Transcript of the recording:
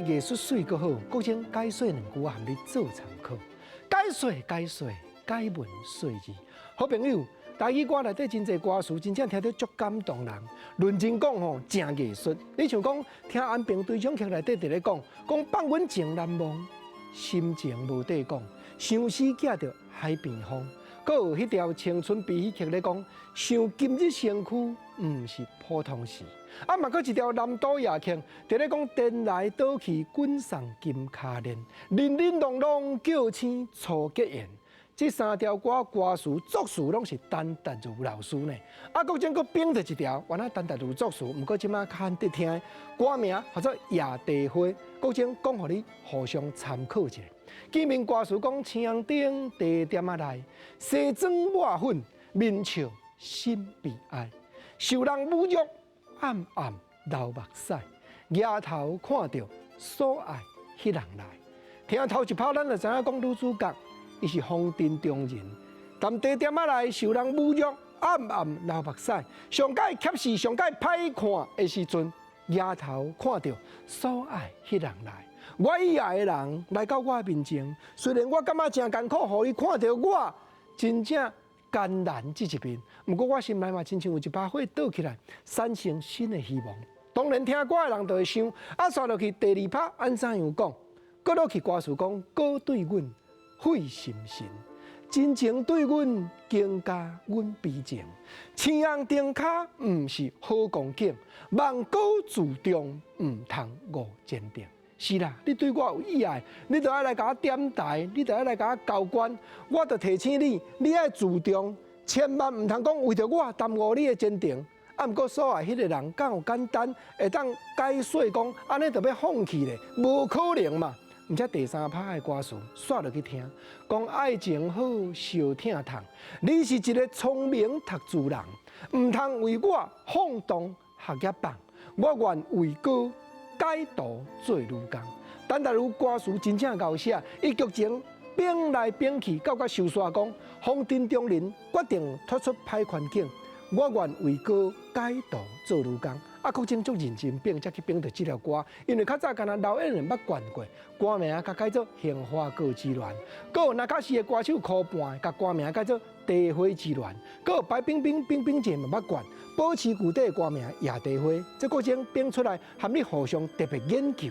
藝術媠閣好，國政解說兩句，含你做參考。解說解說，解文說字。好朋友，台語歌內底真濟歌詞，真正聽著足感動人。論真講吼，誠藝術。你像講聽安平堆獎曲內底佇咧講，講放阮情難忘，心情無得講，相思寄著海邊風。閣有彼條青春悲喜曲咧講，想今日身軀，毋是普通事。啊，嘛閣一條南島夜曲，佇咧講顛來倒去，滾送金跤鏈，玲玲瑯瑯叫醒初結緣。這三條歌歌詞作詞攏是陳達如老師呢。啊，閣再閣編著一條，原來陳達如作詞，毋過這馬較罕得聽，歌名號做《野地花》，閣再講予你互相參考一下。記名歌詞講青紅燈茶店仔內，西裝抹粉，面笑心悲哀，受人侮辱，暗暗流目屎，額頭看著所愛彼人來。聽頭一拍，咱就知影講女主角。伊是風塵中人，踮茶店仔內受人侮辱，暗暗流目屎。上蓋怯死，上蓋歹看的時陣，額頭看著所愛彼人來。我以愛的人來到我面前，雖然我感覺誠艱苦，予伊看著我真正艱難這一面，毋過我心內嘛親像有一把火倒起來，產生新的希望。當然聽歌的人就會想，啊，煞落去第二拍按怎樣講？閣落去歌詞講，閣對阮血深深，真情對阮更加阮悲情。青紅燈跤毋是好光景，望哥自重毋通誤前程。是啦，你對我有意愛，你就愛來共我點台，你就愛來共我交關。我就提醒你，你愛自重，千萬毋通講為著我耽誤你的前程。啊，毋過所愛彼个人敢有簡單會當解說講，按呢就欲放棄咧？無可能嘛！毋才第三拍的歌詞，煞落去聽，講愛情好相疼痛。你是一個聰明讀書人，毋通為我放蕩學業放。我願為哥改途做女工。陳達如歌詞真正𠢕寫，伊劇情變來變去，到甲收煞講，風塵中人決定脫出歹環境。我願為哥改途做女工。啊，國政足認真編，才去編著這條歌。因為較早敢若劉演員捌冠過，歌名共改做《杏花閣之戀》。閣有那卡西的歌手柯盤，共歌名改做《茶花之戀》。閣有白冰冰冰冰姐嘛捌冠，保持舊底的歌名《野地花》。這國政編出來，含你互相特別研究。